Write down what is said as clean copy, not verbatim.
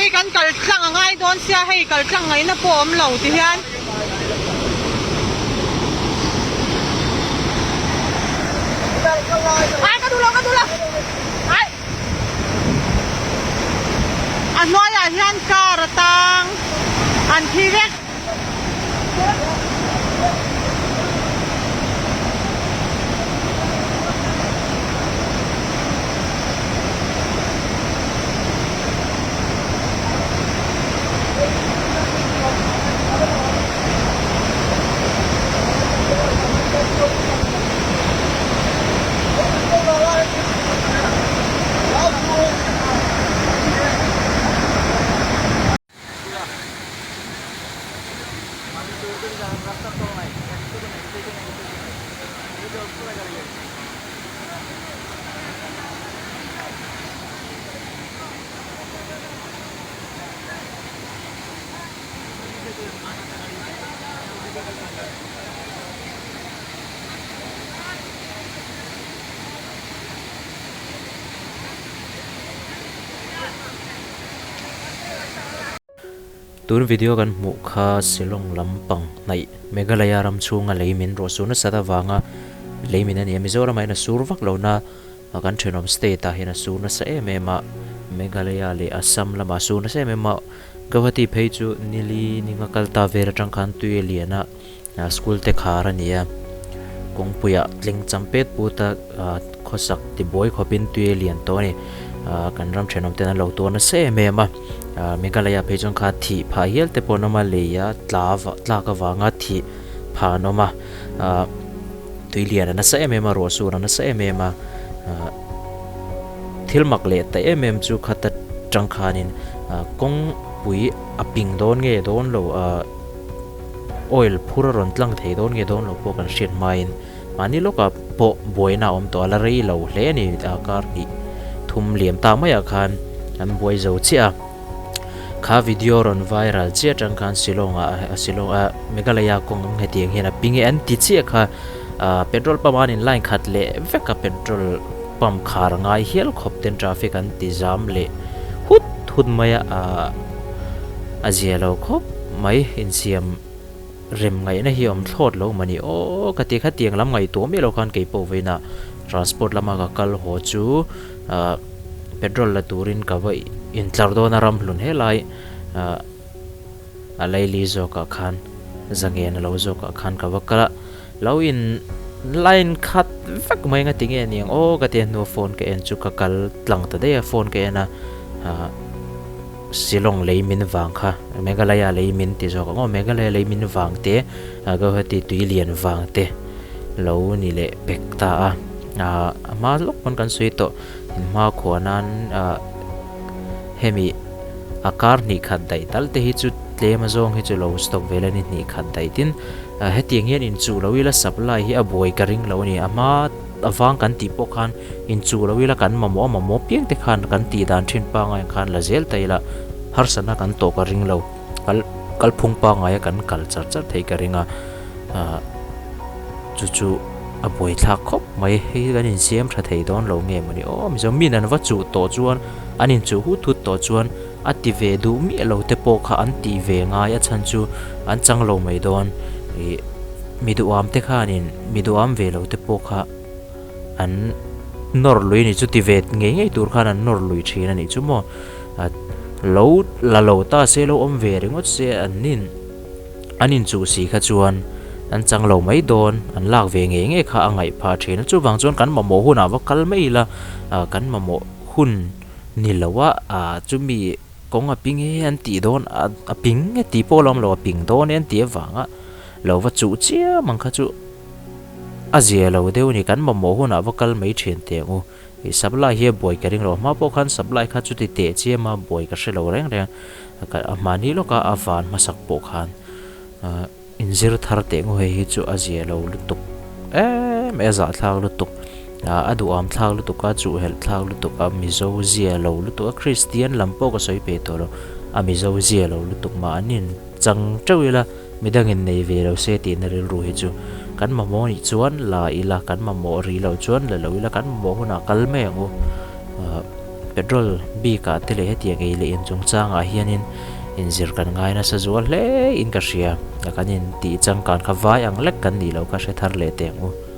hi kan kal tlang a ngai dawn sia hei kal tlang ngaihna pawh a awm lo ti hian. Ai ka duh lo ka duh lo ai a hnuaiah hian car a tang an thi vek. Tun video kan hmuh kha Shillong lampang hnaih Meghalaya ram chhunga lei min rawh sur nasat avanga lei min a ni a, Mizoramah hian a sur vak lo na kan thenawm state ah hian a sur nasa em em a, Meghalaya leh Assam lamah a sur nasa em em a, Guwahati phei chu nili ninga kal ta vel atang khan tui a lian a, school te khar a ni a, kawngpuiah tling champet put a khawsak tibuai khawpin tui a lian tawh a ni. Kan ram thenawm ten an lo tuar nasa em em a, Meghalaya phei chuan kha thih phah hial te pawh an awm a, lei a tla tlak avanga thih phah an awm a, tui lian a nasa em em a, ruah sur a nasa em em a, thil mak leh ta em em chu khata tang khanin kawngpui a ping dawn nge dawn lo oil phur a rawn tlang thei dawn nge dawn lo pawh kan hriat hmain Mahni lawkah pawh buaina a awm tawh a la rei lo hle a ni a kar hnih thum liam ta maiah khan an buai zo chiah a. Kha video rawn viral chiah atang khan Shillong ah Shillong ah Meghalaya kawng ang hetiang hian a ping e an ti chiah kha petrol pump ah an in line khat leh vek a petrol pump khar ngai hial khawp ten traffic an ti zam leh hut hut mai a a zia lo khawp mai insiam Rem ngaihna hi awm thlawt lo mah ni aw ka ti kha tiang lam ngaihtuah miah lo khan kei pawh vawiinah transport lama ka kal haw chu ah petrol la turin ka va intlar dawn a ramhlun helai ah a laili zawkah khan zangen a lo zawkah khan ka va kal a lo in line khat vek mai nga tinge aniang aw ka ti a hnu a phone ka en chu ka kal tlang ta daih a phone ka en a ah. Shillong lei min vang kha Meghalaya lei min ti zawk ang aw Meghalaya lei min vang te Guwahati tui lian vang te lo ni leh pek ta a ah a hma lawk pawn kan sawi tawh in hma khuah nan ah hemi a kar hnih khat daih tal te hi chu tlem a zawng hi chu lo stock vel a ni hnih khat daih tin hetiang hian inchuh lo ila supply hi a buai ka ring lo a ni a hma avang kan tih pawh khan Inchuh lo ila kan mamawh a mamawh piang te khan kan tih dan thin pangai ang khan la zel ta ila harsatna kan tawh ka ring lo kal kalphung pangai a kan kal char char theih ka ring a ah chu chu a buaithlak khawp mai hei hi kan insiam tha thei dawn lo nge mawni aw mizo min an va chuh tawh chuan an inchuh hut hut tawh chuan a ti ve duh miah lo te pawh kha an tih ve ngai a chhan chu an chang lo mai dawn ih mi duham te khanin mi duham ve lo te pawh kha. An nawr lui a nih chu ti ve ngei ngei tur khan an nawr lui thin a nih chu maw lo la lo ta se lo awm ve ringawt se an in an inchuh si kha chuan an chang lo mai dawn an lak ve ngei ngei kha a ngaih phah thin a chuvang chuan kan mamawh hunah va kal mai ila kan mamawh hun ni lo a chumi kawng a ping e an tih dawn a ping e tih pawh a lo awm lo a ping dawn e an tih avanga lo va chuh chiam ang kha chu. A zia lo deuh a ni, kan mamawh hunah va kal mai thin teh ang u. Ih supply hi a buai ka ring lo, a hma pawh khan supply kha chuti teh chiam a buai ka hre lo reng reng a, a hmahni lawka a van hmasak pawh khan inzir thar teh ang u hei hi chu a zia lo lutuk em mai a zahthlak lutuk, a duham thlak lutuk a, chuhhelh thlak lutuk a, Mizo zia lo lutuk a, Kristian lam pawh ka sawi pe tawh lo, a Mizo zia lo lutuk mah an in chang teuh ila. Midangin nei ve lo se tihna rilru hi chu kan mamawh nih chuan la ila, kan mamawh ri loh chuan la lo ila, kan mamawh hunah kal mai ang u. Petrol bikah te leh hetiang ei leh in chungchangah hianin inzir kan ngai nasa zual hle in ka hria. Kan intih changkan kha vai ang lek kan nih loh kha hre thar leh teh ang u.